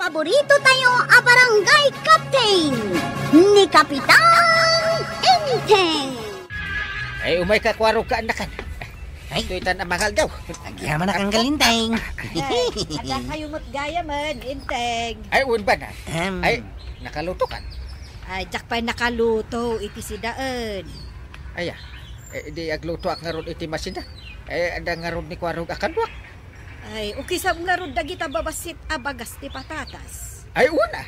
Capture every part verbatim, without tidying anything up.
Paborito tayo a barangay captain, ni Kapitan Enteng. Ay, umayka, Kuarog, kaannakan. Ay. Toy tan a mangaldaw. Agyamanak, Anggal Enteng. Ay, adda kayo met gayamen, Enteng. Ay, wen ba na? Ahem. Ay, nakaluto kan? Ay, diak pay nakaluto iti sidaen. Aya, eh, di aglutoak ngarud iti masina. Eh, adda ngarud ni Kuarog a kaduak. Ay, ukisam ngarud dagita babassit a bagas ti patatas. Ay, una.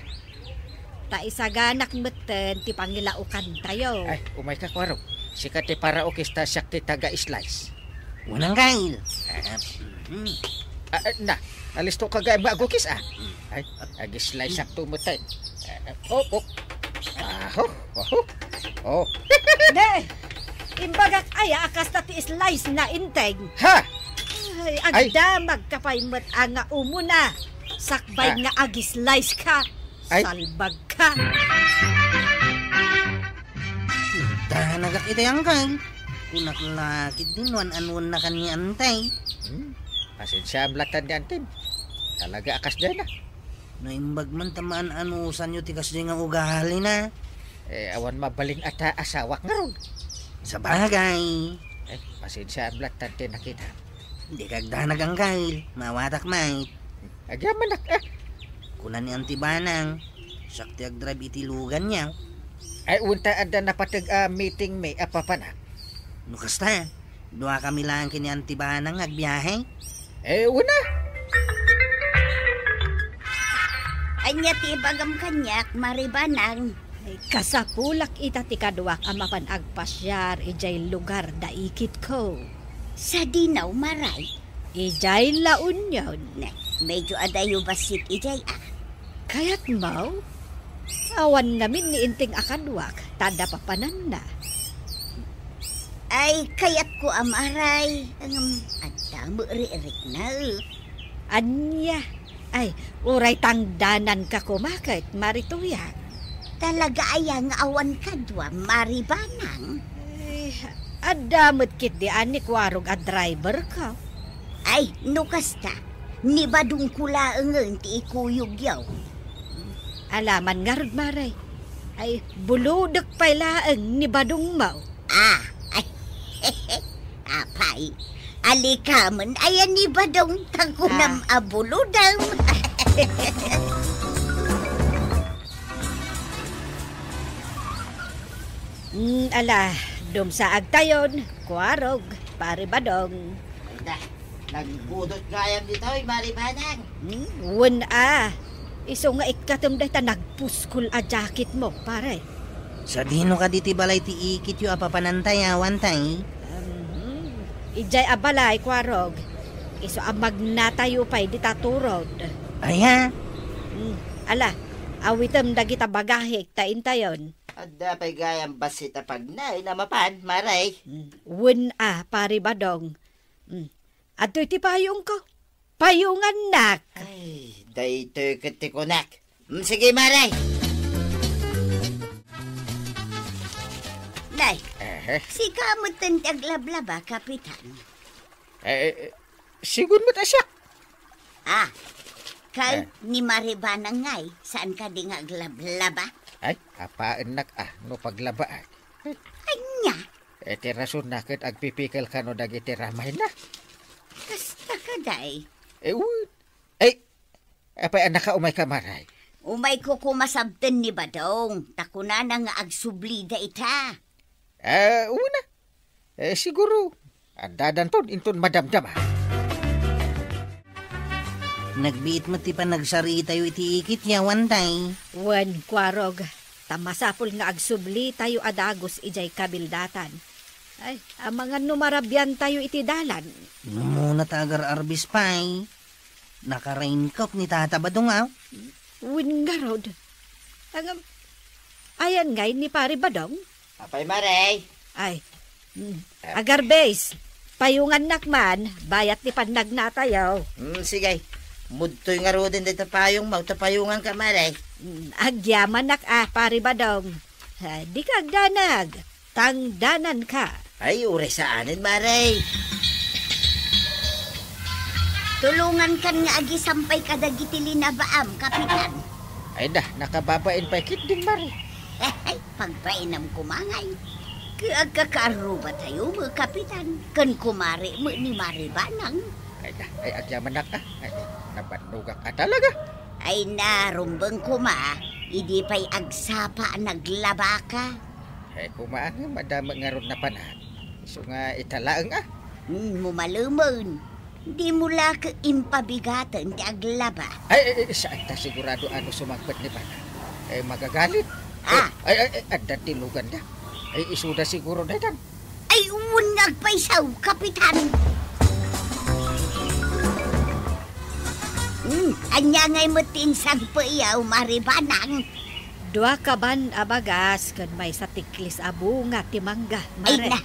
Ta isaganak metten ti pangilaokantayo. Ay, umayka, Kuarog. Sika ti paraukis ta siak ti taga-slice. Unang kail. Ah, mm. Ah, ah, na, alisto ka gayam nga agukis, ah. Ay, ag-slice ak to metten. Ah, ah, oh, oh. Aho, aho. Oh. Ne! Imbagak aya a kasta ti slice na, Enteng. Ha? Ay, Ay. Agdamag ka pay met a nga umuna. Sakbay Ah. nga ag-slice ka. Ay. Salbag ka. Danagak iti, Anggal. Kunak la ketdin no an-anuennakan ni Enteng. Hmm. Pasensiaem latta ni Enteng. Talaga a kasdiay na. Naimbag man ta maan-anusanyo ti kasdiay nga ugalina. Eh, awan mabalin a ta asawak ngarud. Sabagay. Eh, pasensiaem latta ti nakita. Dika agdanag, Anggal. Maawatak met. Agyamanak, ah. Kuna ni Auntie Banang, siak ti agdrive iti luganyo. Ay, unta adda napateg a meeting mi a papanak. No kasta, duakami laeng ken ni Auntie Banang nga agbiahe. Eh, una. Ania ti ibagam kaniak, Mari Banang? Ay, kasapulak ita ti kaduak a mapan agpasiar idiay lugar da ikitko. Sadino, Maray? Idiay La Union. Ne, medyo adayo bassit idiay, ah. Kayatmo? Awan ngamin ni Enteng a kaduak, ta adda papananna. Ay, kayatko a, Maray. Ngem, adda met rikrikna, eh. Ania? Ay, uray tangdananka koma ket, Mari Tuyang. Talaga aya nga awan kadua, Mari Banang? Ay, adda met ketdi a ni Kuarog a driverko. Ay, no kasta, ni Badongko laengen ti ikuyogyo. Alaman ngarud, Mare. Ay, bulodek pay laeng ni Badongmo. Ah, ay, apay, alikamen aya ni Badong ta kunam Ah. a bulodem. Mm, ala, dumsaagtayon, Kuarog, Pare Badong. Ay da, nagbudot gayam ditoy, Mari Banang. Hmm? Wen a. Isu nga ikkatem dayta nagpuskol a jacketmo, pare. Sadino kadi ti balay ti ikityo a papanantayawan, tay? Um, idiay a balay, Kuarog. Isu a magnatayo pay dita turod. Aya? Hmm. Ala, awitem dagita bagahek ta intayon. Adda pay gayam bassit a pagnaen a mapan, Mare. Hmm. Wen a, Pare Badong. Hmm. Adtoy ti payongko. Payongannak. Ay, daytoy ket ti kunak. Mm, sige, Mare. Nay, Ehe. Sika metten ti aglablaba, Kapitan. Eh, eh, eh, sigun met a siak. Ah, kay Eh. ni Mari Banang ngay, saan kadi nga aglablaba? Ay, apaennak a, no paglabaak. Ania? Eh, ti rasonna ket agpipikel kano dagiti ramayna. Kasta kadi? Eh, wen. Eh, apay a nakaumayka, Mare? Umayko koma sabten ni Badong, ta kunana nga agsublida ita. Eh, una. Eh, siguro, addadanton inton madamdama. Nagbiit met ti panagsaritayo iti ikityo, tay. Wen, Kuarog, ta masapul nga agsublitayo a dagus idiay kabildatan. Ay, amangan no marabiantayo iti dalan. Numuna ta agar-arbis pay. Naka-raincoat ni Tata Badong, a. Wen ngarud. Ngem, ayan ngay ni Pare Badong? Apay, Mare? Ay, mm, Eh. agarbis, payongannak man, bayat ti pannagnatayo. Mm, sige. Mudtoy ngaruden dayta payongmo, ta payonganka, Mare. Mm, agyamanak a, Pare Badong. Ah, dika agdanag, tangdananka. Ay, uray saanen, Mare. Tulongankan nga agisampay kadagiti linabaam, Kapitan. Ay da, nakababain pay ketdin, Mare. Pagbainam koma ngay. Ket agkakaarrubatayo met, Kapitan, ken kumare met ni Mare Banang. Ay da, ay agyamanak a. Ay, nabannogak a talaga. Ay na, rumbeng koma, idi pay agsapa a naglabaka. Ay, koma ngem adda met ngarud napanak. Isu nga ita laeng a. Hmm, mumalemen. Dimo la ket impabigaten ti aglaba. Ay, ay, ay, saan ta sigurado a no sumangpet ni Banang, ay, magagalit. Ah. Oh, ay, ay, ay, adda ti luganda. Ay, isuda siguro daytan. Ay, wen nga agpayso, Kapitan. Hmm, ania ngay met ti insangpetyo, Mare Banang? Dua kaban a bagas ken maysa tiklis a bunga ti mangga, Mare. Ay, na.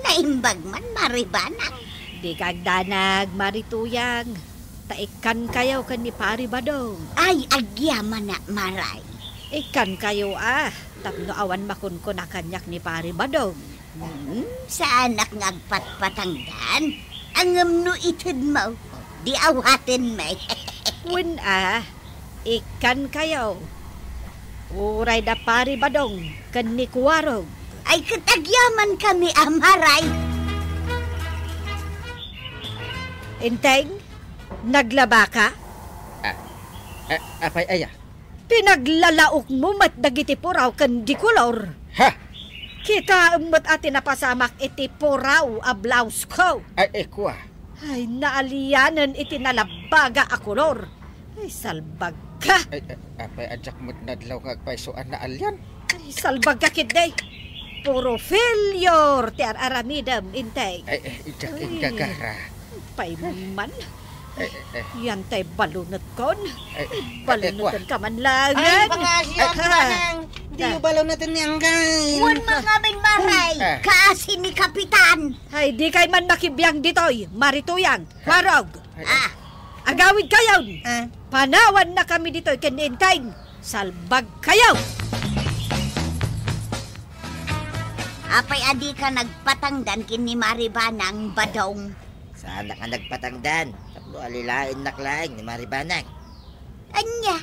Naimbag man, Mare Banang. Dika agdanag, Mare Tuyang. Ta ikkankayo ken ni Pare Badong. Ay, agyamanak, Mare. Ikkankayo a, tapno awan makunkuna kaniak ni Pare Badong. Hmm, saanak nga agpatpatangdan. Ngem no itedmo, di awatenmi. Wen a, ikkankayo. Uray da Pare Badong ken ni Kuarog. Ay, ket agyamankami a, Mare. Enteng, naglabaka? Ah, ah, apay aya? Pinaglalaokmo met dagiti puraw ken di kolor. Ha? Kitaem met a ti napasamak iti puraw a blausko. Ay, ay, kua. Ay, naalianen iti nalabbaga a kolor. Ay, salbagka. Ay, ay, apay a diak met nadlaw nga agpayso a naalian? Ay, salbagka ketdi. Puro failure ti ar-aramidem, Enteng. Ay, ay, diak inggagara. Pay man. Eh, eh, eh. Yan tay balunetkon. Eh, eh, eh, balunetenka man laeng. Ay, pangasiak, Manang. Diyo baluneten ni Anggal. Wen ngamin, Mare. Eh. Kaasi ni Kapitan. Ay, dikay man makibiang ditoy, Mare Tuyang. Kuarog. Eh, eh. Ah. Agawidkayon. Ah. Panawannakami ditoy ken ni Enteng. Salbagkayo. Apay a dika nagpatangdan ken ni Mare Banang, Badong? Saanak nga nagpatangdan, tapno alilaennak laeng ni Mare Banang. Ania?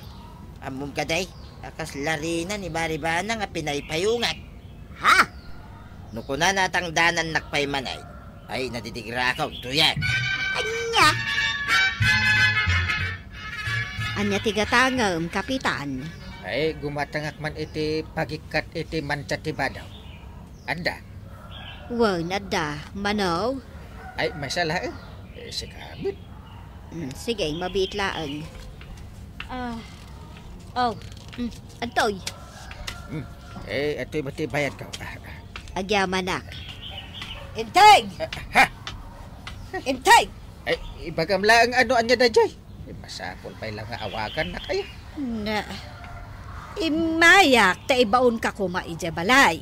Ammom kadi a kasla rina ni Mare Banang a pinaypayongak? Ha? No kunana a tangdanannak pay manen, ay, nadidigrakaw, Tuyang. Ania? Ania ti gatangem, Kapitan? Ay, gumatangak man iti pagikkat iti mancha ti badaw. Adda? Wen, adda. Mano? Ay, maysa laeng. Eh, sika met. Mm, sige, mabiit laeng. Ah, oh, mm, adtoy. Mm. Eh, adtoy met ti bayadko. Ah, ah. Agyamanak. Enteng! Ah, ha? Enteng! Ay, ibagam laeng no ania daydiay. Eh, masapul pay la nga awagannak aya. Na, immayak ta ibaonka koma idiay balay.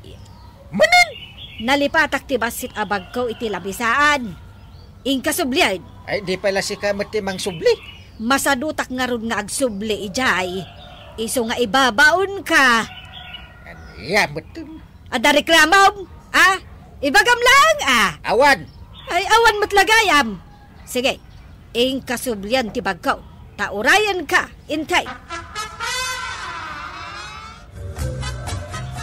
Manen? Nalipatak ti bassit a bagko iti labisaan. Inka sublien. Ay, di pay la sika met ti mangsubli. Masadutak ngarud nga agsubli idiay. Isu nga ibabaonka. Ania met? Adda reklamom? Ah? Ibagam laeng, ah. Awan. Ay, awan met la gayam. Sige, inka sublian ti bagko, ta urayenka, Enteng.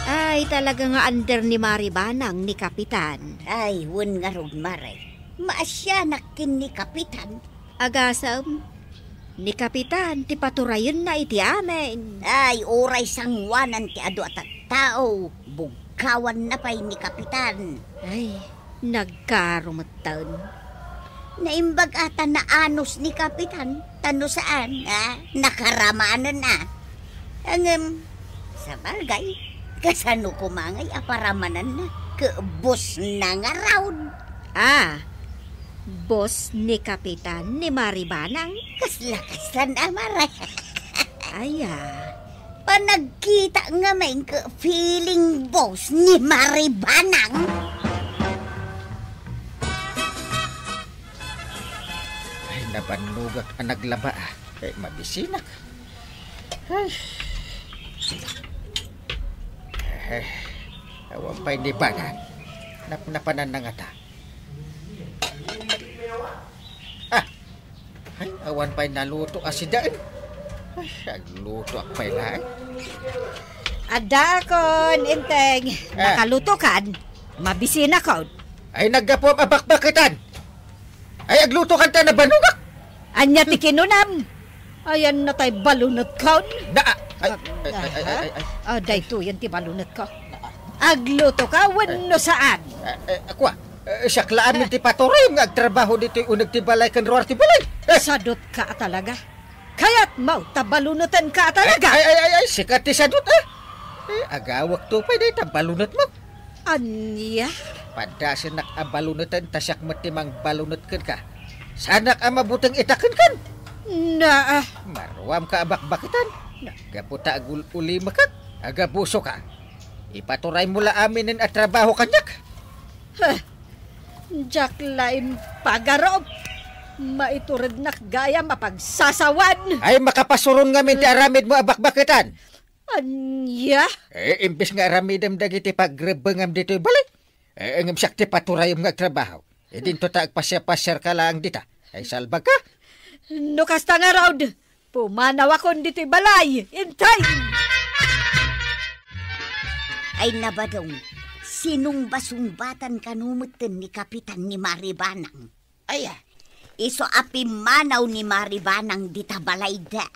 Ay, talaga nga under ni Mare Banang ni Kapitan. Ay, wen ngarud, Mare. Maasianak ken ni Kapitan. Agasem, ni Kapitan ti paturayenna iti amin. Ay, uray sangoanan ti adu a tattao, bugkawanna pay ni Kapitan. Ay, nagkaro metten. Naimbag a ta naanus ni Kapitan, ta no saan, a, nakaramanen a. Ngem, sabagay, kasano koma ngay a paramananna ket bossna ngarud? Ah, boss ni Kapitan ni Mare Banang? Kasla, kasla a, Mare. Aya. Panagkita ngamin ket feeling boss ni Mare Banang. Ay, nabannogak a naglaba, ah. Ay, mabisinak. Ay. Eh, awan pay ni Banang. Napnapananna ngata. Ah, Ay, awan pay naluto a sidaen. Ay, aglutoak pay laeng. Addaakon, Enteng. Ah. Nakalutokan? Mabisinakon. Ay, naggapuam a bakbaketan. Ay, aglutokan ta nabanogak. Ania ti kinunam? Ayanna tay balunotkaon? Na, ay, ay, ay, ay, ay, ay. Ah, daytoyen ti balunotko. Aglutoka wenno saan? Eh, eh, kua, eh, siak la amin ti paturayem nga agtrabaho ditoy uneg ti balay ken ruar ti balay. Eh. Sadutka a talaga. Kayatmo ta balunotenka a talaga. Ay, ay, ay, ay, sika ti sadut, ah. Eh, agawekto pay dayta balunotmo. Ania? Padasennak a balunoten ta siak met ti mangbalunot kenka. Saanak a mabuteng ita kenkan. Na, ah. Maruamka a bakbaketan. Gapu ta agul-ulimekak, agabusoka. Ipaturaymo la aminen a trabaho kaniak. Huh. Diak la impagarup. Maiturednak gayam a pagsasawan. Ay, makapasuron ngamin ti aramidmo a bakbaketan. Ania? Eh, imbes nga aramidem dagiti pagrebbengam ditoy balay, eh, ngem siak ti paturayem nga agtrabaho. Idinto ta agpasiar-pasiarka laeng dita. Ay, salbagka. No kasta ngarud, pumanawakon ditoy balay. Intay! Ay, nabadong, sinungbasungbatan kano metten ni Kapitan ni Maribanang. Aya? Isu a pimmanaw ni Maribanang dita balayda.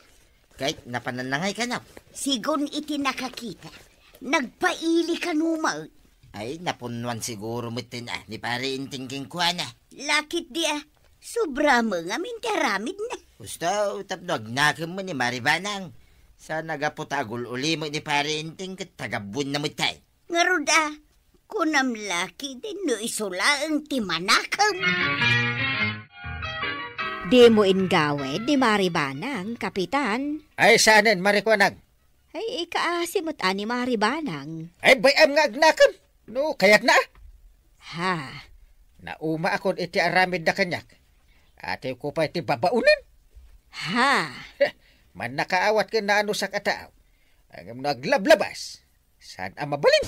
Ket napanannangay kano? Sigun iti nakakita, nagpaili kano met. Ay, napunnuan siguro metten a ni Pare Enteng kenkuana. Lakit di a, sobra met ngamin ti aramidna. Husto, tapno agnakem met ni Maribanang. Saan a gapu ta agul-ulimek ni Pare Enteng ket tagabuenna met tay. Ngarud a, kunam lakit no isu laeng ti manakem. Dimo inggawid ni Maribanang, Kapitan. Ay, saanen, Marikuanang. Ay, ikaasi met a ni Maribanang. Ay, bay-am nga agnakem. No, kayatna a. Ha? Naumaakon iti aramidda kaniak. Atiko pay ti babaonen. Ha? Heh, mannakaawat ken naanusak a tao. Ngem no aglablabas, saan a mabalin?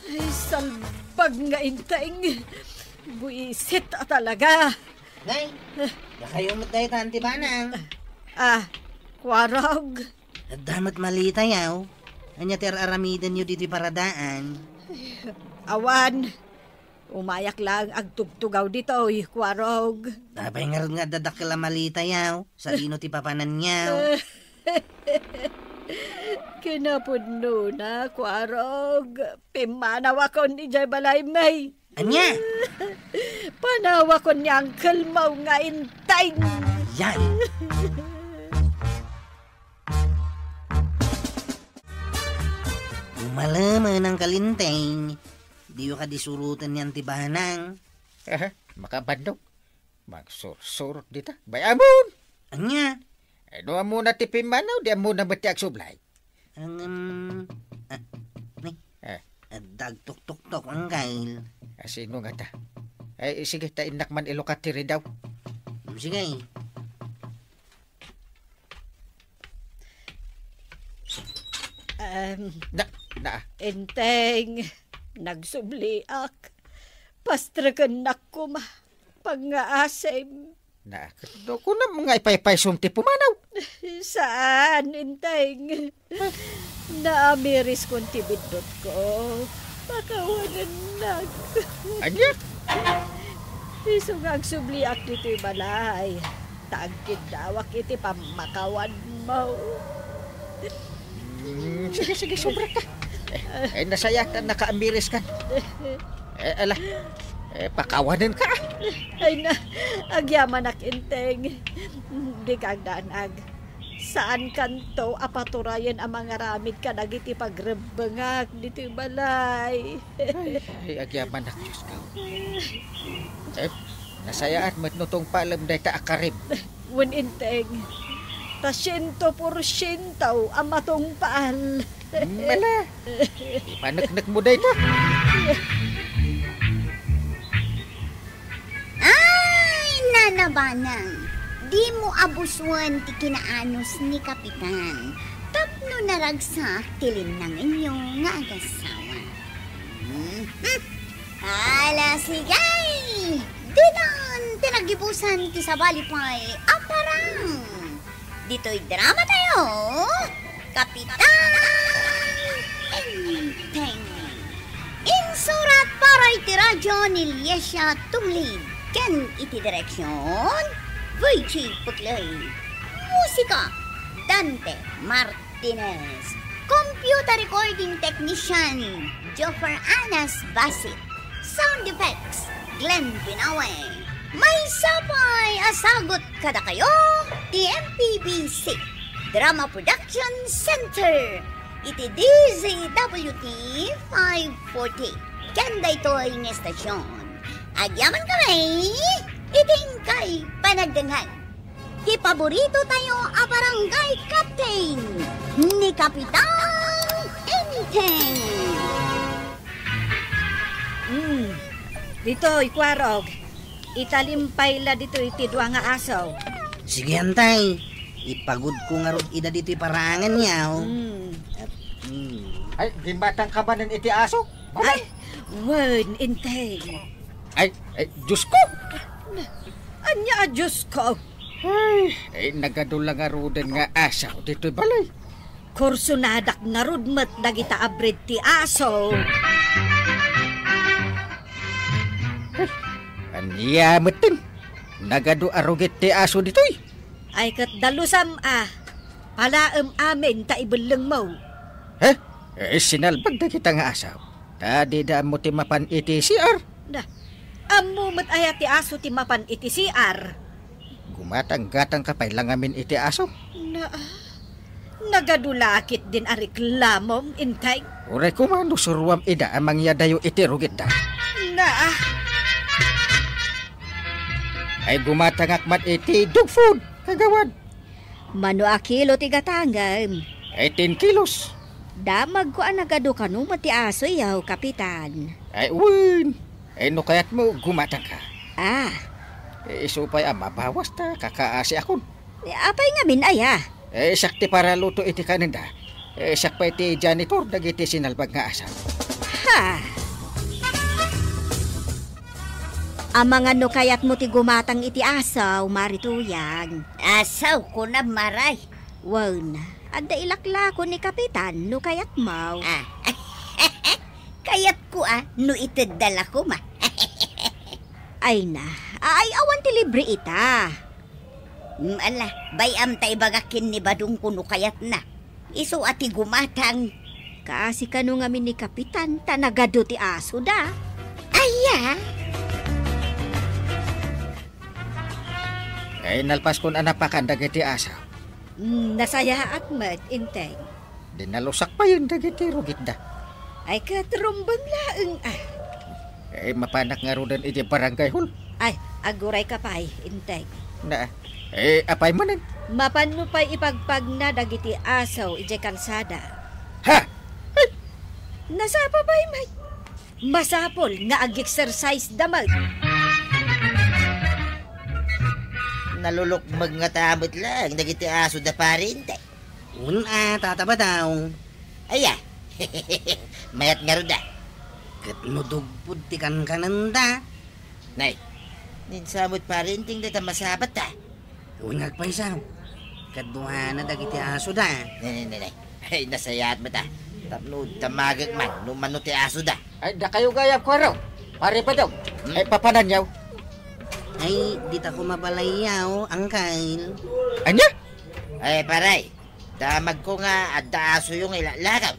Ay, salbag nga Enteng. Buisit a talaga. Nay, dakayo met dayta, Auntie Banang. Ah, Kuarog. Adda met malitayaw. Ania ti ar-aramidenyo ditoy paradaan? Awan. Umayak laeng agtugtugaw ditoy, Kuarog. Apay ngarud nga adda dakkel a malitayaw? Sadino ti papananyaw? Kinapudnona, Kuarog. Pimmanawakon idiay balaymi. Ania? Panawakon ni Uncle Mau nga Enteng. Yan. Umalemen, Uncle Enteng. Diyo kadi suroten ni Auntie Banang. Aha, makabandok. Magsursurot dita. Bay-amon! Ania? Eh, no ammona ti pimmanaw, di ammona met ti agsublay. Ang, um, ah, ni? Eh. Adda agtuktuktok, Uncle. Ah, sino ngata? Ay, sige, ta innak man ilukat ti ridaw. Mm, sige. Em, Na, na. Enteng, nagsubliak. Pastrekennak koma. Pangngaasim. Na, no, kunam nga ipaypaysom ti pumanaw. Saan, Enteng. Naamiriskon ti biddutko. Pakawanennak. Ania? Isu nga agsubliak ditoy balay, ta agkiddawak iti pammakawanmo. Mm, sige, sige, sobra ka. Eh, eh, nasayaat a nakaamiris kan. Eh, ala. Eh, pakawanenka. Ay na, agyamanak, Enteng. Dika agdanag. Saankanto a paturayen a mangaramid kadagiti pagrebbengak ditoy balay. Ay, ay, agyamanak, Diosko. Eh, nasayaat met no tungpalem dayta a karim. Wen, Enteng. Ta siento porsiento a matungpal. Mala. Ipaneknekmo dayta. Ay, Nana Banang, dimo abusoen ti kinaanus ni Kapitan tapno naragsak ti linnangenyo nga agasawa. Mhm. Ala, sige! Ditan ti nagibusan ti sabali pay a parang. Ditoy dramatayo, Kapitan Enteng. Insurat para iti radyo ni Liesia Tumlid ken iti direksion, V J Puklay. Musika, Dante Martinez. Computer recording technician, Joffer Anas Basit. Sound effects, Glenn Binawe. Maysa pay a sagut kadakayo ti M P B C Drama Production Center iti D Z W T five forty. Ken daytoy nga estasyon, agyaman kami iti inkay panagdengngeg ti paborito tayo a barangay captain, ni Kapitan Enteng. Hmm. Ditoy, Kuarog. Italim pay la ditoy ti dua nga aso. Sige, Enteng. Ipagudko ngarud ida ditoy parangan, yaw. Hmm. At, hmm. Ay, gimatang ka manen iti aso? Ay, wen, Enteng. Ay, ay, Diyos ko! Ania a Diyos ko? Ay, ay, nagadu la ngaruden nga aso ditoy balay. Kursunadak ngarud met dagita abrid ti aso. Ay, ania metten? Nagadu a rugit ti aso ditoy? Ay, ket dalusam a. Palaem amin ta ibellengmo. He? Eh, sinalbag dagita nga aso. Ta dida ammo ti mapan iti C R. Da, ammo met aya ti aso ti mapan iti C R? Gumatang-gatang ka pay la ngamin iti aso. Na, nagadu la ketdin a reklamom, Enteng? Uray koma no suruam ida a mangyadayo iti rugitda. Na, ay gumatangak man iti dog food, kagawad. Mano a kilo ti gatangem? Eighteen kilos. Damagko a nagadu kano met ti asoyo, Kapitan. Ay, wen. Ay, no kayatmo, gumatangka. Ah. Eh, isu pay a mabawas ta kakaasiakon. Eh, apay ngamin aya? Eh, siak ti paraluto iti kanenda. Eh, siak pay ti janitor dagiti sinalbag nga aso. Ha! Amangan no kayatmo ti gumatang iti aso, Mari Tuyang. Aso, kunam, Maray. Wen, adda ilaklako ni Kapitan no kayatmo. Ah. Kayatko a no itedda la koma. Ay na, ay awan ti libre ita. Mm, ala, bay-am ta ibagak ken ni Badong no kayatna. Isu a ti gumatang. Kaasi kano ngamin ni Kapitan ta nagadu ti asoda. Aya? Ay, nalpaskon a napakan dagiti aso. Mm, nasayaat met, Enteng. Dinalusak payen dagiti rugitda. Ay, ket rumbeng laeng, ah. Eh, mapanak ngaruden iti barangay hall. Ay, aguray ka pay, Enteng. Na, eh, apay manen? Mapanmo pay ipagpagna dagiti aso idiay kalsada. Ha? Ay! Nasapa pay, Mike. Masapul nga ag-exercise da met. Nalulukmeg ngata met laeng dagiti aso da, Pare Enteng. Wen a, Tata Badaw. Aya, mayat ngarud a. Ket no dugpod ti kankanenda. Nay, ninsa met, Pare Enteng, dayta masabat a. Wen nga agpayso. Kaduana dagiti asoda. Nay, nay, nay, nay. Ay, nasayaat met a. Tapno damagek man no mano ti asoda. Ay, dakayo gayam, Kuarog. Pare Badaw. Hmm? Ay, papananyo? Ay, dita ko mabalayyaw, Angkel. Ania? Ay, pare. Damagko nga adda asoyo nga ilaklakaw.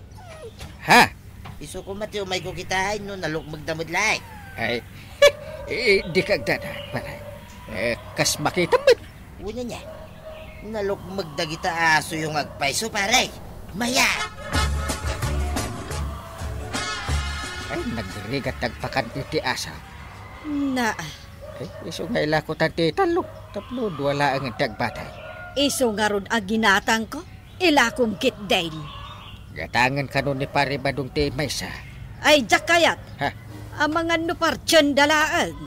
Ha? Isu koma ti umayko kitaen no nalukmegda met laeng. Ay, eh, dika agdada, pare. Eh, kas makitam met. Wen ania, nalukmeg dagita asoyo nga agpayso, pare. Maya! Ay, nagrigat ti agpakan iti aso. Na. Ay, isu nga ilakotan ti tallok tapno dua laeng ti agbatay. Isu ngarud a ginatangko, ilakom ketdin. Gatangen kano ni Pare Badong ti maysa. Ay, diak kayat. Ha? Amangan no partienda laeng.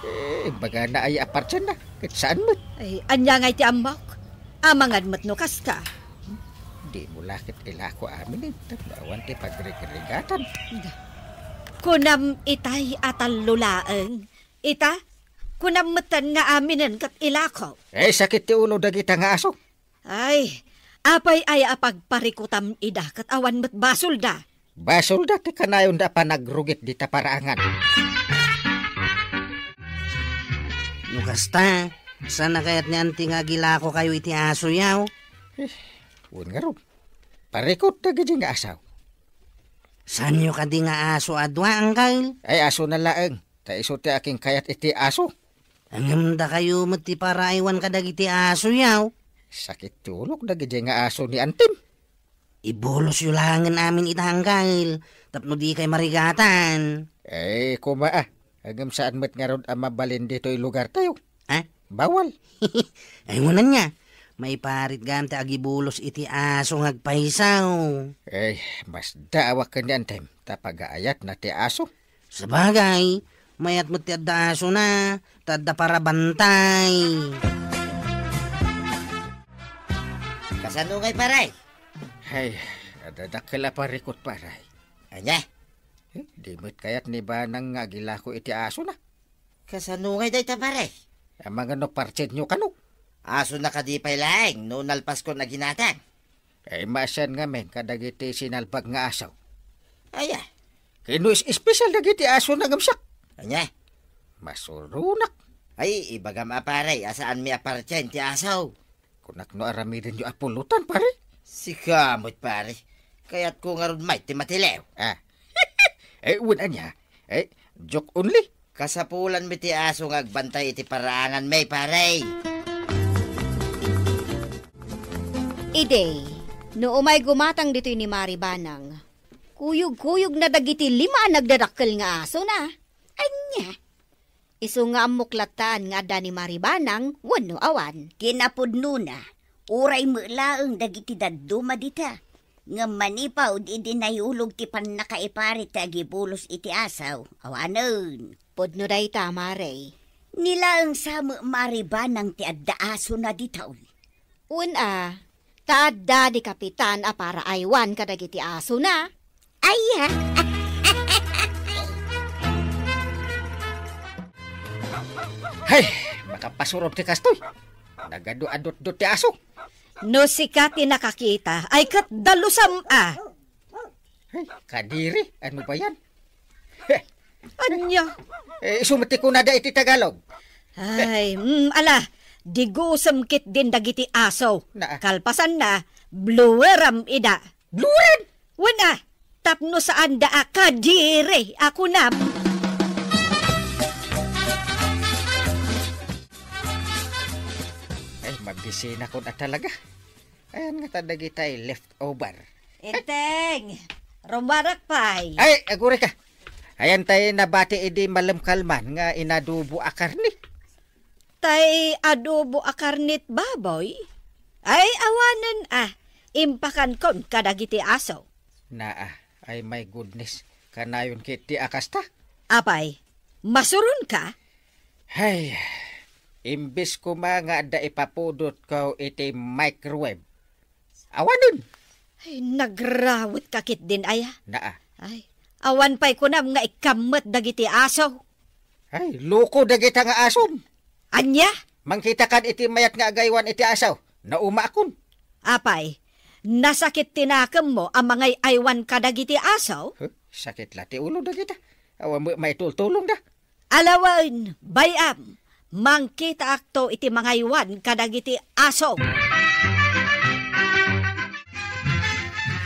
Eh, imbagana aya a partienna, ket saan met. Ay, ania ngay ti ammok? Amangan met no kasta. Dimo la ket ilako amin, eh, tapno awan ti pagrigrigatan. Kunam itay a tallo laeng. Ita, kunam metten nga aminen ket ilako. Eh, sakit ti ulo dagita nga aso. Ay, apay aya a pagparikutam ida ket awan met basolda? Basolda ti kanayonda a panagrugit dita paraangan. No kasta, saan a kayat ni Anti nga agilakokayo iti asoyo? Eh, wen ngarud. Parikut dagidi nga aso. Saanyo kadi nga aso a dua, Angkel? Ay, aso na laeng. Ta isu ti akinkayat iti aso. Ngem dakayo met ti paraaywan kadagiti asoyo. Sakit ti ulok dagidi nga aso ni Antim. Ibulosyo laengen amin ita, Angkel, tapno dikay marigatan. Eh, kuma, ah. Ngem saan met ngarud a mabalin ditoy lugartayo. Ha? Bawal. Ay, wen ania. Maiparit gayam ti agibulos iti aso nga agpayso. Eh, masdaawak ken ni Antim, ta pagaayatna ti aso. Sabagay, mayat met ti adda asona, ta adda parabantay. Kasano ngay, pare? Hay, adda dakkel a parikut, pare. Ania? Eh, di met kayat ni Banang nga agilako iti asona. Kasano ngay dayta, pare? Amangan no parchenyo kano? Asona kadi pay laeng no nalpaskon a ginatang? Ay, maasian ngamin kadagiti sinalbag nga aso. Aya? Ket no is-, espesyal dagiti aso na ngem siak. Ania? Masuronak. Ay, ibagam a pare, a saanmi a parchen ti aso. Kunak no aramidenyo a pulutan, pare. Sika met, pare. Kayatko ngarud met ti matiliw. Ah. Eh, wen ania? Eh, joke only. Kasapulanmi ti aso nga agbantay iti paraanganmi, pare. Idi, no umay gumatang ditoy ni Mari Banang, kuyog-kuyogna dagiti lima a nagdadakkel nga asona. Ania? Isu nga ammok lattan nga adda ni Mari Banang wenno awan. Kinapudnona, uray met laeng dagiti dadduma dita. Ngem manipud idi nayulog ti pannakaiparit ti agibulos iti aso, awanen. Pudno dayta, Mare. Ni laeng sa met Mari Banang ti adda asona ditoy. Wen a, ta adda ni Kapitan a paraaywan kadagiti asona. Ay, ah. Hay, makapasurob ti kastoy. Nagadu-adutdut ti aso. No sika ti nakakita, ay ket dalusam a. Ay, kadiri, ano ba yan? Ania? Eh, isu met ti kunada iti Tagalog. Ay, mm, ala, digusem ketdin dagiti aso. Naa. Kalpasanna, blueram ida. Blueram? Wen a, tapno saanda a kadiri a kunam. Ay, mabisina kon a talaga. Ayan nga ta dagitay leftover. Enteng, rumarak pay. Ay, aguri ka. Ayan tay nabati idi malemkalman nga inadobo a karne. Tay adobo a karnet baboy? Ay, awanen a. Impakankon kadagiti aso. Naa, ay my goodness. Kanayon ket ti a kasta? Apay, masuronka? Hay, imbes koma nga adda ipapudotko iti microwave, awanen. Ay, nagrawetka ketdin aya. Naa. Ay, awan pay kunam nga ikkammet dagiti aso. Ay, loko dagita nga asom. Ania? Mangkitakan iti mayat nga agaywan iti aso. Naumaakon. Apay, nasakit ti nakemmo a mangay-aywan kadagiti aso? Huh? Sakit la ti ulo dagita. Awan met maitultulongda. Alawen, bay-am, mangkitaakto iti mangaywan kadagiti aso.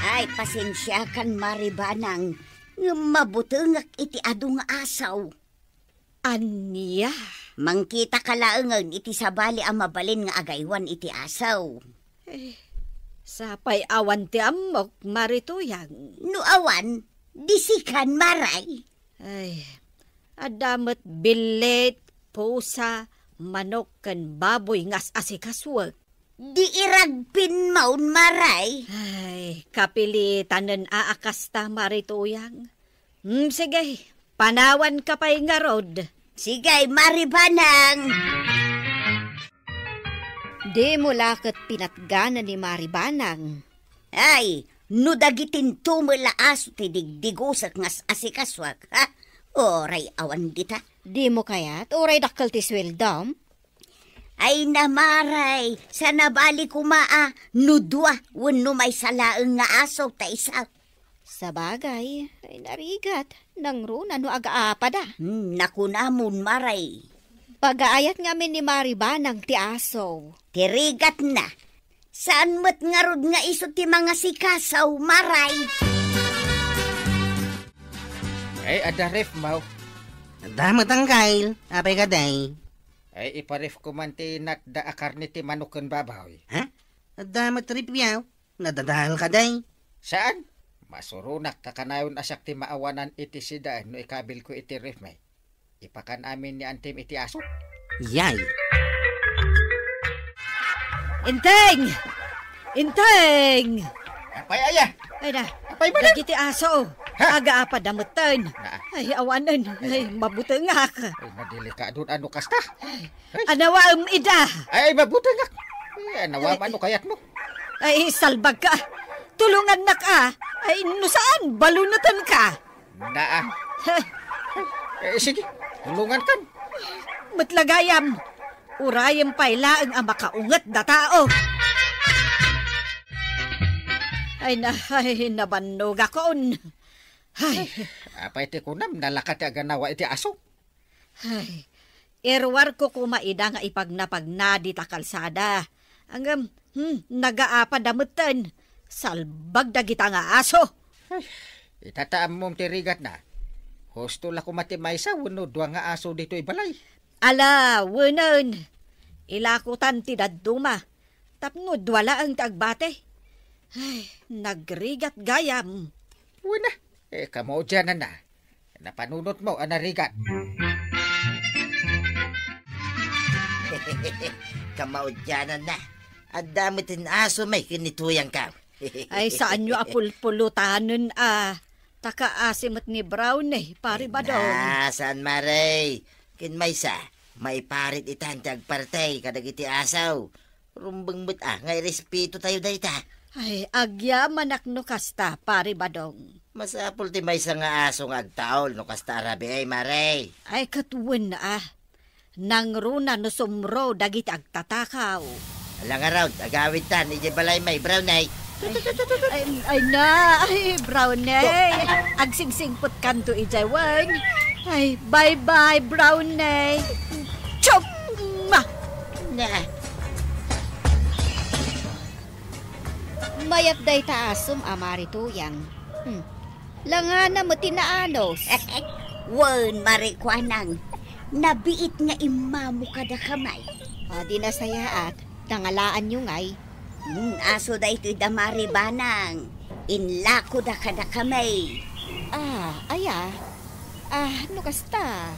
Ay, pasensiakan, Mari Banang, ngem mabutengak iti adu nga aso. Ania? Mangkitaka laengen iti sabali a mabalin nga agaywan iti aso. Eh, sapay awan ti ammok, Mari Tuyang. No awan, di sikan, Maray. Ay, adda met billit, pusa, manok, ken baboy nga as-asikasuek. Di iragpin maun, Maray. Ay, kapilitanen a a kasta, Mari Tuyang. Hmm, sige, panawanka pay ngarud. Sige, Mari Banang. Dimo la ket pinatganan ni Mari Banang. Ay, no dagitinto met la aso ti digdigusek nga as-asikasuak, ha? Uray awan dita. Dimo kayat uray dakkel ti sueldom? Ay, Maray, saan a bali koma a no dua wenno maysa laeng nga aso ta isu. Sabagay, ay narigat, nangruna no agaapada. Hmm, nakunamon, Maray. Pagaayat ngamin ni Mari Banang ti aso. Ti rigatna. Saan met ngarud nga isu ti mangasikaso, Maray? Ay, adda ref mo. Adda met, Angkel. Apay kadi? Ay, iparef ko man ti natda a karne ti manok ken baboy. Ha? Adda met ref yaw? Nadadael kadi? Saan? Masuronak ta kanayon a siak ti maawanan iti sidaen no ikabilko iti ref mi. Ipakan amin ni Antim iti aso. Yay. Inteng! Inteng! Apay aya? Ay na, apay manen? Dagiti aso. Ha? Agaapada metten. Naa. Ay, awanen. Ay, mabutengak. Ay, nadelikado no kasta. Ay. Anawaem ida. Ay, mabutengak. Ay, anawaem no kayatmo. Ay, salbagka. Tulongannak a. Ay, no saan, balunetenka. Naa. Eh, sige, tulongankan. Met la gayam, urayem pay laeng a makaunget da tao. Ay na, ay, nabannogakon. Ay. Apay ti kunam, nalaka ti aganawa iti aso? Ay, iruarko koma ida nga ipagnapagna dita kalsada. Ngem, hmm, nagaapada metten. Salbag dagita nga aso. Ay, ita ta ammom ti rigatna. Husto la koma ti maysa wenno dua nga aso ditoy balay. Ala, wenen. Ilakotan ti dadduma. Tapno dua laeng ti agbati. Ay, nagrigat gayam. Wena, eh, kamaudiananna. Napanunotmo a narigat. Kamaudiananna. Adda met ti asom ken ni Tuyangko. Ay, saanyo a pulpulutanen a. Ta kaasi met ni Brownie, Pari Badong. Na, saan, Mare? Ken maysa, maiparit itan ti agparti kadagiti aso. Rumbeng met a nga irespeto tayo dayta. Ay, agyamanak no kasta, Pari Badong. Masapul ti maysa nga aso nga agtaol no kasta a rabii, Mare. Ay, ket wen a. Nangruna no sumro dagiti agtatakaw. Ala ngarud, agawidtan idiay balay mi, Brownie. Ay, ay, ay na, ay, Brownie. Agsingsingpetkanto idiay wen. Ay, bye-bye, Brownie. Chok! Ma! Na. Mayat dayta asom a Mari Tuyang. Hmm. Langana met ti naanos. Wen, Mari Kuanang, nabiit nga immamu kadakami. A, di nasayaat, nangalaanyo ngay. Hmm, aso daytoy da Mari Banang. Inlakoda kadakami. Ah, aya. Ah, no kasta.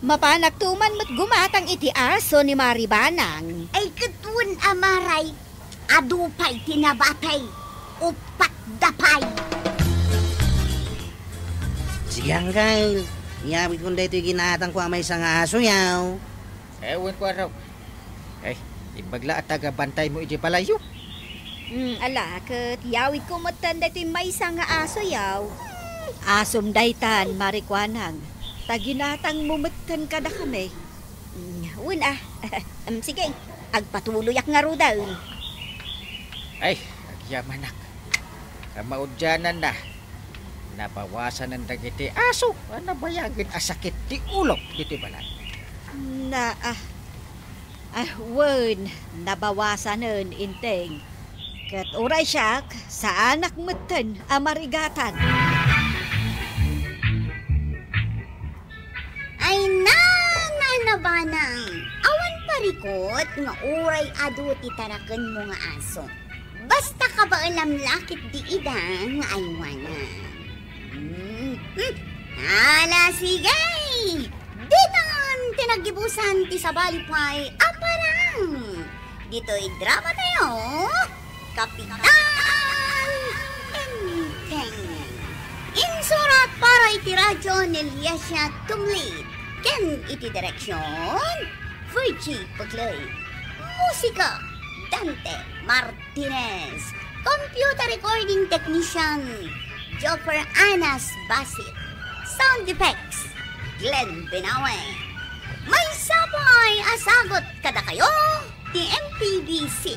Mapanakto man met gumatang iti aso ni Mari Banang. Ay, ket wen a Mare, adu pay ti nabati. Uppat da pay. Sige, Angkel. Iyawidkon daytoy ginatangko a maysa nga aso, yaw. Eh, wen ko, araw. Ay, imbag la a tagabantaymo idiay balayyo. Hmm, ala, ket yawidko metten daytoy maysa nga aso, yaw. Asom daytan, Mari Kuanang. Ta ginatangmo metten kadakami. Hmm, wen a. Em, sige, agpatuloyak ngaruden. Ay, agyamanak. Kamaudiananna, nabawasanen dagiti aso a nabayagen a sakit ti ulo ditoy balay. Na, ah, ah, wen, nabawasanen, Inteng. Ket uray siak, saanak metten a marigatan. Ay, na, Nana Banang, awan parikut nga uray adu ti tarakenmo nga aso. Basta kabaelam la ketdi ida nga aywanan. Hmm, hmm. Ala, sige! Ditan ti naggibusan ti sabali pay a parang. Ditoy drama tayo, Kapitan Enteng. Insurat para iti radyo ni Liasia Tumlid. Ken iti direksyon, Virgie Puglay. Musika, Dante Martinez. Computer recording technician, Joffer Anas Basit. Sound effects, Glenn Binawe. Maysa pay a sagut kadakayo ti M P B C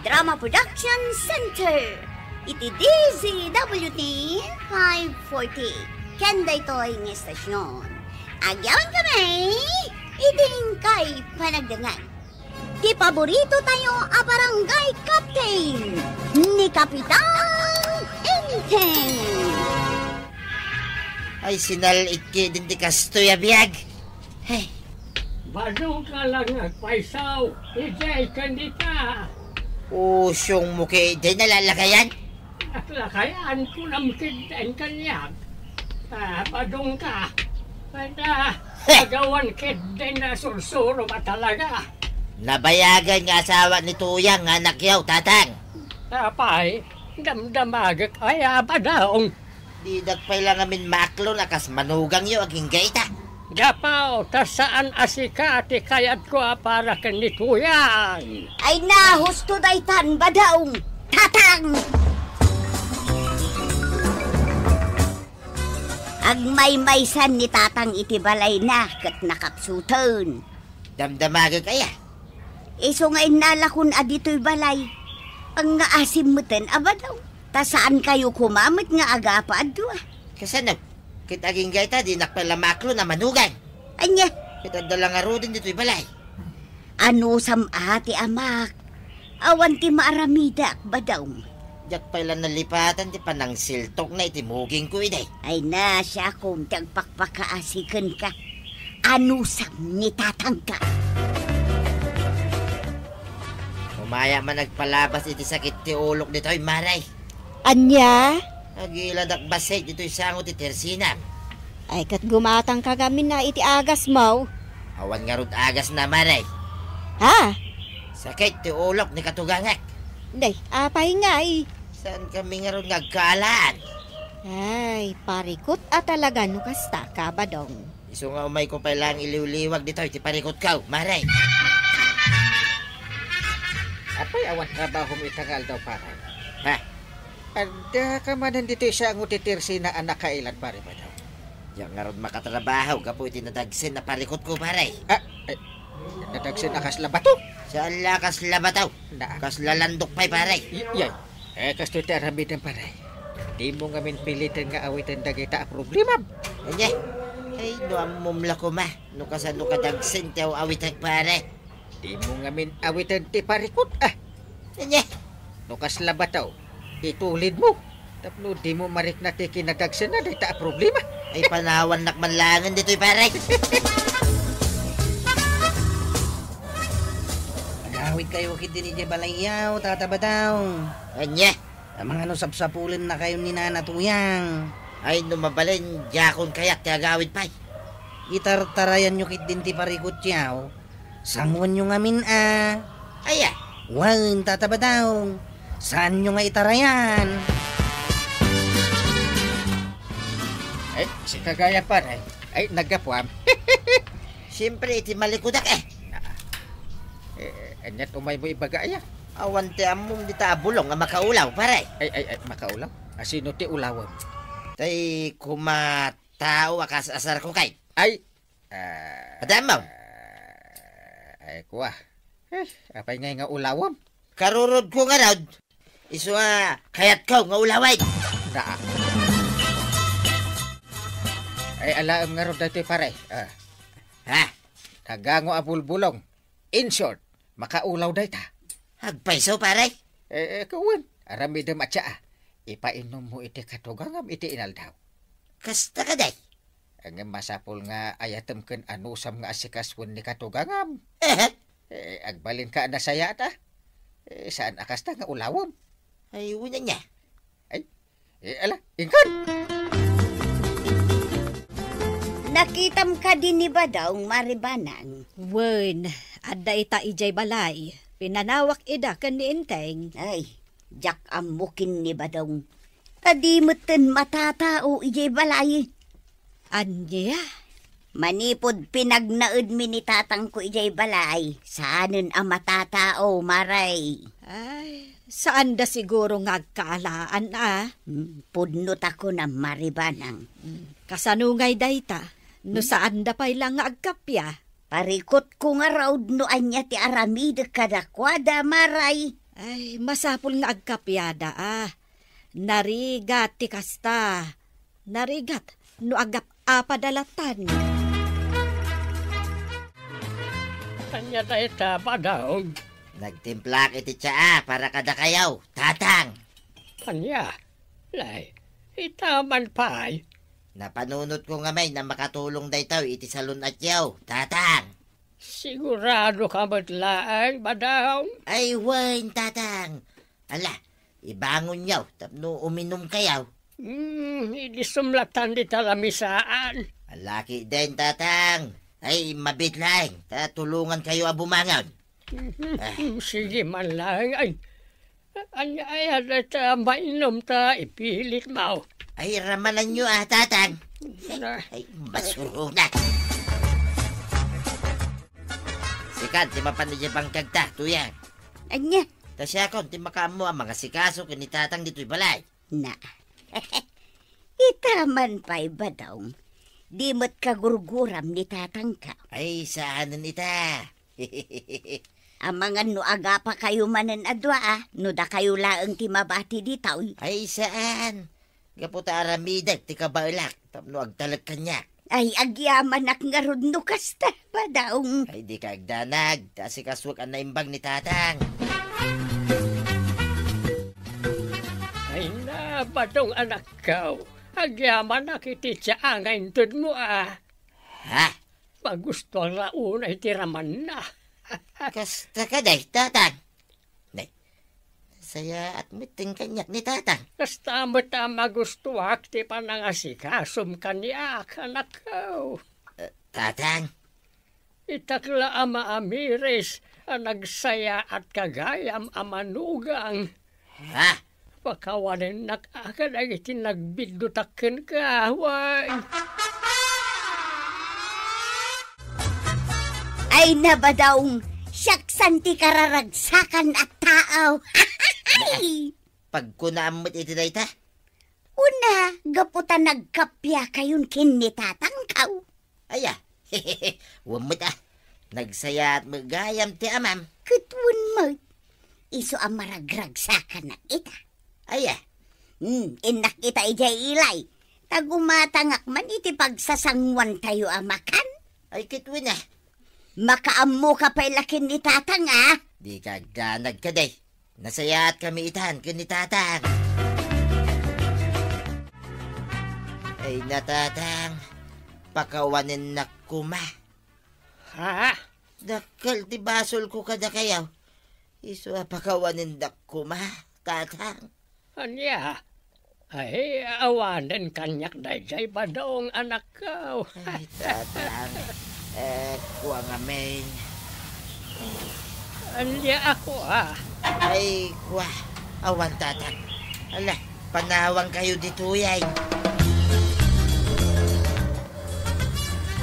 Drama Production Center iti D Z W T five forty. Ken daytoy nga estasyon, agyamankami iti inkay panagdengngeg. Ti paborito tayo a barangay captain, ni Kapitan Enteng. Ay, sinal-it ketdin ti kastoy a biag. Hey. Badong ka lang agpayso, idiay ken dita. Usong mo ketdi nalalakayan? At lakayan ko nam ketdin kaniak. Ah, padong ka. At, ah, Heh! Agawan ketdin a sursuro ka talaga. Nabayagan nga asawa ni Tuyang nga anakyo, Tatang. Apay, damdamagek aya, Badong? Didak pay la ngamin maaklon a kas manugangyo agingga ita. Gapu ta saan a sika ti kayatko a para ken ni Tuyang. Ay, na, husto daytan, Badong, Tatang! Agmaymaysan ni Tatang iti balayna ket nakapsuten. Damdamagek aya? Isu nga innalakon a ditoy balay. Ania, asim meten a Badong. Ta saankayo koma met nga agapu a dua. Kasano? Ket agingga ita, dinak pay la maaklon a manugang. Ania? Ket adda la ngaruden ditoy balay. Anusam a ti amak. Awan ti maaramidak, Badong. Diak pay la nalipatan ti panangsiltokna iti mugingko idi. Ay na, siakom ti agpakpakaasi kenka. Anusam ni tatangka. Umaya man agpalabas iti sakit ti ulok ditoy, Mare. Ania? Agiladak bassit ditoy sango ti tersinam. Ay, ket gumatangka ngamin a iti agasmo. Awan ngarud agasna, Mare. Ha? Sakit ti ulok ni katugangak. Day, apay ngay? Saankami ngarud nga agkaalaan? Ay, parikut a talaga no kasta ka, Badong. Isu nga umayko pay laeng iliwliwag ditoy ti parikutko, Mare. Apay, awan trabahom ita nga aldaw, pare? Ha? Addaka manen ditoy sango ti tersina a nakailad, pare, Badong? Diak ngarud makatrabaho gapu iti nadagsen a parikutko, pare. Ah, eh, nadagsen a kasla bato? Saan la kasla bato? Na- Kasla landok pay, pare. Y-, yay. Eh, kastoy ti aramidem, pare. Dimo ngamin piliten nga awiten dagita a problemam. Ania? Ay, no ammom la koma no kasano kadagsen ti aw-awitek, pare. Dimo ngamin awiten ti parikut, ah. Ania? No kasla bato, itulidmo. Tapno dimo marikna ti kinadagsenna dayta a problema. Ay, panawannak man laengen ditoy, pare. Agawidkayo ketdin idiay balayyo, Tata Badong. Ania? Amangan no sapsapulennakayo ni Nana Tuyang. Ay, no mabalin, diakon kayat ti agawid pay. Itartarayanyo ketdin ti parikutyo. Sangoenyo ngamin a. Aya? Wen, Tata Badong. Saanyo nga itarayan? Ay, sika gayam, pare. Ay, naggapuam. Siempre, iti malikudak, eh. Eh, aniat umaymo ibaga, aya? Awan ti ammom dita a bulong a makaulaw, pare. Ay, ay, ay, makaulaw? Asino ti ulawem? Tay koma tao a kas-asarko kay. Ay, ah, Adda ammom? Ay, kua. Eh, apay ngay nga ulawem? Karurodko ngarud, isu a kayatko nga ulawen. Daa. Ay, alaem ngarud daytoy, pare. Ah. Ha? Nagango a bulbulong. In short, makaulaw dayta. Agpayso, pare? Eh, eh, kawen, aramidem a tsaa. Ipainommo iti katugangam iti inaldaw. Kasta kadi? Ngem masapul nga ayatem ken anusam nga asikasuen ni katugangam. Eh? Eh, agbalinka a nasayaat a. Eh, saan a kasta nga ulawem? Ay, wen ania. Ay, eh, ala, inkan! Nakitam kadi ni Badong, Mare Banang? Wen, adda ita idiay balay. Pinanawak ida ken ni Enteng. Ay, diak ammo ken ni Badong. Ta di metten matatao idiay balay. Ania? Manipud pinagnaedmi ni tatangko idiay balay, saanen a matatao, Mare. Ay, saanda siguro nga agkaalaan a. Hmm, pudno ta kunam, Mare Banang. Hmm, kasano ngay dayta? No saanda pay la nga agkappia. Parikutko ngarud no ania ti aramidek kadakuada, Maray. Ay, masapul nga agkappiada, a. Narigat ti kasta. Narigat no agap-apada latan. Ania dayta, Badong? Nagtimplak iti tsaa para kadakayo, Tatang. Ania? Nay, ita man pay. Napanunotko ngamin a makatulong daytoy iti salun-atyo, Tatang. Sigurado ka met laeng, Badong? Ay, wen, Tatang. Ala, ibangonyo tapno uminumkayo. Hmm, idisum latan dita lamisaan. Ala ketdin, Tatang. Ay, mabiit laeng, ta tulongankayo a bumangon. Mhm. Ah. Sige man laeng. Ay, ania aya dayta mainum ta ipilitmo? Ay, ramananyo, a, Tatang. Na. Ay, basuruna. Sika ti mapan idiay bangkagta, Tuyang. Ania? Ta siakon ti makaammo a mangasikaso ken ni Tatang ditoy balay. Na. Ita man pay, Badong. Di met kagurguram ni Tatangko. Ay, saanen ita. Amangan no agapakayo manen a dua, a, no dakayo laeng ti mabati ditoy. Ay, saan. Gapu ta aramidek ti kabaelak tapno agtalek kaniak. Ay, agyamanak ngarud no kasta, Badong. Ay, dika agdanag, ta asikasuek a naimbag ni Tatang. Ay na, Badong anakko, agyamanak iti tsaa nga intedmo, a. Ha? Magustuak la unay ti ramanna. Kasta kadi, Tatang? Nay, nasayaat met ti kaniak ni Tatang. Kasta met a magustuak ti panangasikasom kaniak, anakko. Eh, Tatang? Itak la a maamiris a nagsayaatka gayam a manugang. Ha? Pakawanennak a kadagiti nagbiddutak kenka, wen. Ay na, Badong, siak san ti kararagsakan a tao. Pagkunaam met iti dayta? Una, gapu ta nagkappiakayon ken ni Tatangko. Aya, wen met a, nagsayaat met gayam ti amam. Ket wen met, isu a maragragsakanak ita. Aya. Hmm, innak ita idiay ilay. Ta gumatangak man iti pagsasanguantayo a makan. Ay, ket wen a. Makaammoka pay la ken ni Tatang, a? Dika agdanag kadi. Nasayaatkami itan ken ni Tatang. Ay na, Tatang, pakawanennak koma. Ha? Dakkel ti basolko kadakayo. Isu a pakawanendak koma, Tatang. Ania? Ay, awanen kaniak daydiay, Badong, anakko. Ay, Tatang. Eh, kua ngamin. Ania a kua? Ay, kua. Awan, Tatang. Ala, panawangkayo ditoy, ay.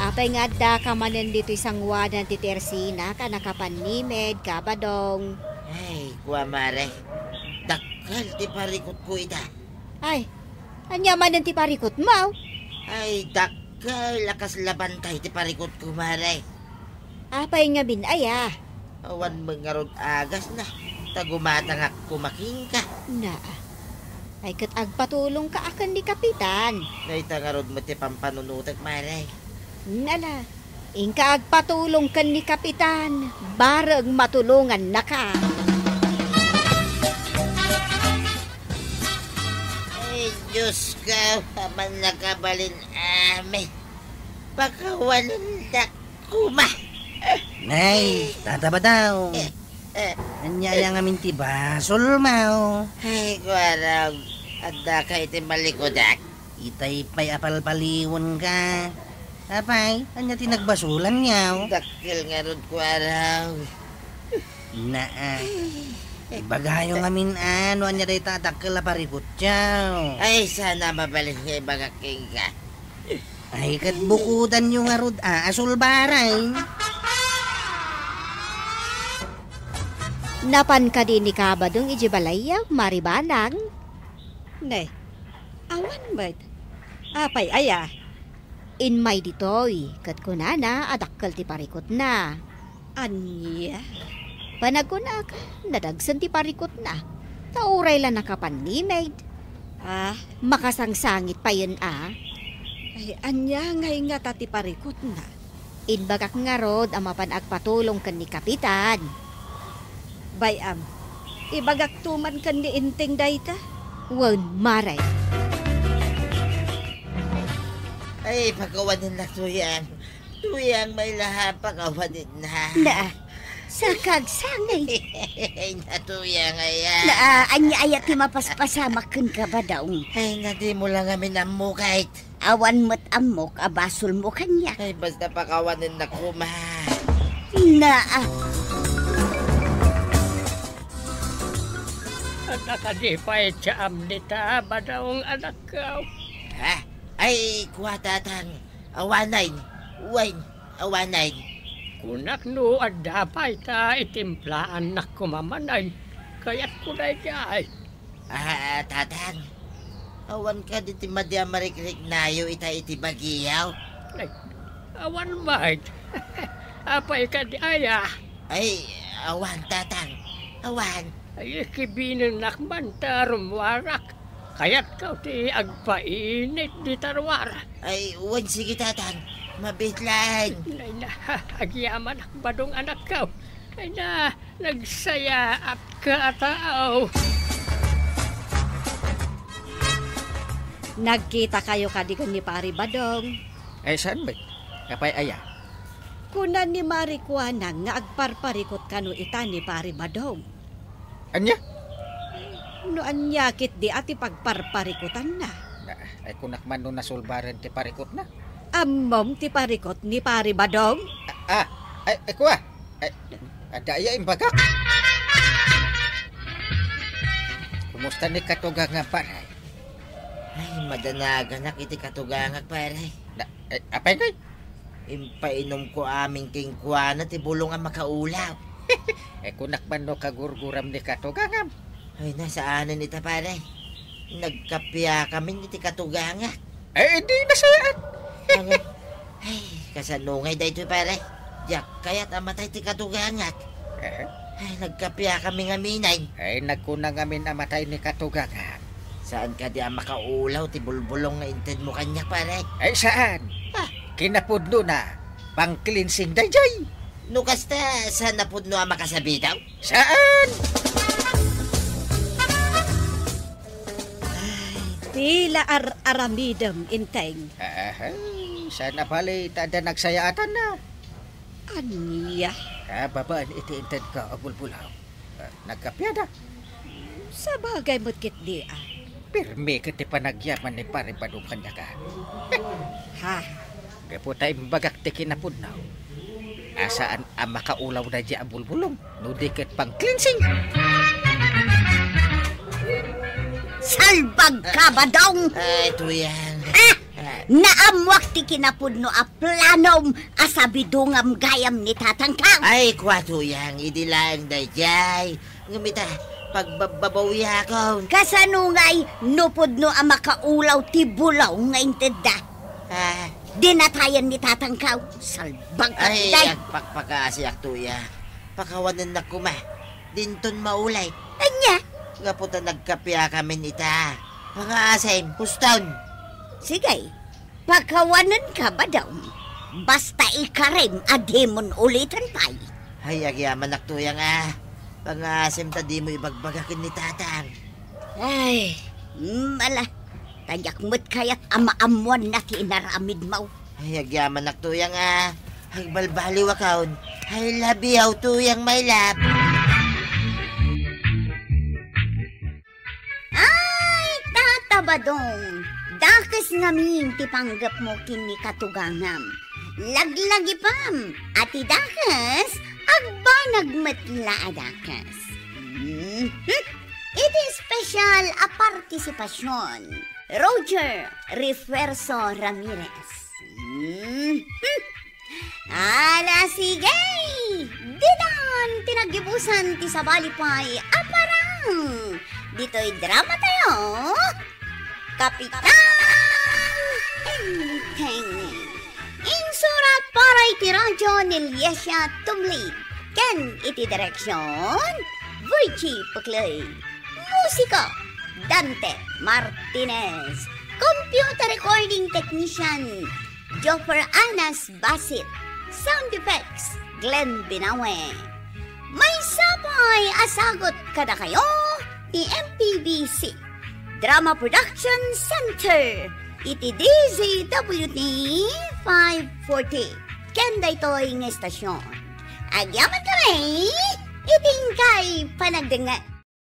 Apay nga addaka manen ditoy sanguanan ti tersinak a nakapannimed, Badong? Ay, kua, Mare. Dakkel ti parikutko ita. Ay, ania manen ti parikutmo? Ay, dakkel a kasla bantay ti parikutko, Mare. Apay ngamin aya? Awan met ngarud agasna, ta gumatangak koma kenka. Na, ay ket agpatulongka a ken ni Kapitan. Dayta ngarud met ti pampanunotek, Mare. Nala, inka agpatulong ken ni Kapitan, bareng matulongannaka. Ay, Diyos ko, aman nakabalin amin. Pakawanendak koma. Nay, Tata Badong. Eh, eh. Ania aya ngamin ti basolmo? Ay, kuarog, addaka iti malikudak. Itay pay a palpaliwenka. Apay, ania ti nagbasolanyo? Dakkel ngarud, kuarog. Naa. Ibagayo ngamin a no ania dayta a dakkel a parikutyo. Ay, saan a mabalin nga ibagak kenka. Ay, ket bukodanyo ngarud a, a sulbaray. Napan kadi ni Kabadong idiay balayyo, Mari Banang? Ne, awan met. Apay aya? Immay ditoy, ket kunana a dakkel ti parikutna. Ania? Panagkunak, nadagsen ti parikutna. Ta uray la nakapannimed. Ah? Makasangsangit payen a. Ay, ania ngay ngata ti parikutna? Imbagak ngarud a mapan agpatulong ken ni Kapitan. Bay-am, ibagakto man ken ni Enteng dayta? Wen, Mare. Ay, pakawanennak, Tuyang. Tuyang, may laha, pakawanennak. Na, sakag sangay. Ay, na, Tuyang, aya. Na, ania aya ti mapaspasamak kenka, Badong? Ay, na, dimo la ngamin ammok, ay. Awan met ammok a basolmo kaniak. Ay, basta pakawanennak koma. Na, ah. Ata kadi pay ti amnita, Badong, anakko. Ha? Ay, kua, Tatang. Awanen. Wen, awanen. Kunak no adda pay ta itimplaannak koma manen. Kayatko daydiay. Ah, Tatang, awan kadi ti madi a marikriknayo ita iti bagiyo? Ay, awan met. Apay kadi aya? Ay, awan, Tatang. Awan. Ay, ikibinennak man ta rummuarak. Kayatko ti agpainit dita ruar. Ay, wen, sige, Tatang. Mabiit laeng. Ay na, agyamanak, Badong, anakko. Ay na, nagsayaat ka a tao. Nagkitakayo kadi ken ni Pari Badong? Ay, saan met? Apay aya? Kuna ni Mari Kuanang nga agparparikut kano ita ni Pari Badong. Ania? No ania ketdi a ti pagparparikutanna? Na, ay, kunak man no nasulbaren ti parikutna. Ammom ti parikut ni Pari Badong? Ah, ah, ay, ay, kua. Ay, adda aya imbagak? Kumusta ni katugangam, pare? Ay, madanaganak iti katugangak, pare. Na, ay, apay ngay? Impainomko amin kenkuana ti bulong a makaulaw. Eh, kunak man no kagurguram ni katugangam. Ay, na, saanen ita, pare. Nagkapiakamin iti katugangak. Eh, di nasayaat. Ano? Ay, kasano ngay daytoy, pare? Diak kayat a matay ti katugangak. Eh? Ay, nagkapiakami ngamin ay. Ay, nagkuna ngamin a matay ni katugangak. Saan kadi a makaulaw ti bulbulong nga intedmo kaniak, pare? Ay, saan? Ah. Kinapudnona, pang-cleansing daydiay. No kasta, saan a pudno a makasabidaw? Saan? Ay, ti la ar-aramidem, Enteng. Ahay, saan a bali ta adda nagsayaatanna. Ania? Ah, babaen iti intedko a bulbulong. Ah, nagkapiada. Sabagay met ketdi, a. Pirmi ket ti panagyaman ni Pare Badong kaniak, a. Ha? Gapu ta imbagak ti kinapudno a saan a makaulaw daydiay a bulbulong, no di ket pang-cleansing. Salbag ka, Badong! Ay, Tuyang. Ah! Naammoak ti kinapudno a planom a sabidongam gayam ni tatangko. Ay, kua, Tuyang, idi laeng daydiay. Ngem ita, pagbabbabawiakon. Kasano ngay no pudno a makaulaw ti bulong nga intedda? Ah. Dinatayan ni tatangko. Salbag ka, Ay, tay. Agpakpakaasiak, Tuyang. Pakawanennak koma. Dinton maulay. Ania? Gapu ta nagkapiakamin ita. Pangaasim, huston. Sige. Pakawanenka, Badong. Basta ikarim a dimon uliten pay. Ay, agyamanak, Tuyang, a. Pangaasim ta dimo ibagbaga ken ni tatang. Ay, mm, ala. Ta diak met kayat a maammoanna ti inaramidmo. Ay, agyamanak, Tuyang, a. Agbalbaliwakon. I love you, Tuyang, my love. Ay, Tata Badong, dakes ngamin ti panggepmo ken ni katugangam. Laglagipem a ti dakes, agbanag met la a dakes. Mhm. Iti special a partisipasion, Roger Refuerzo Ramirez. Mhm. Ala, sige! Ditan ti naggibusan ti sabali pay a parang ditoy drama tayo, Kapitan Enteng. Insurat para iti radyo ni Liesia Tumli. Ken iti direksyon, Virgie Puclay. Musika, Dante Martinez. Computer recording technician, Joffer Anas Basit. Sound effects, Glenn Binawe. Maysa pay a sagut kadakayo ti M P B C Drama Production Center iti D Z W T five forty. Ken daytoy nga estasyon, agyaman kami iti inkay panagdengngeg.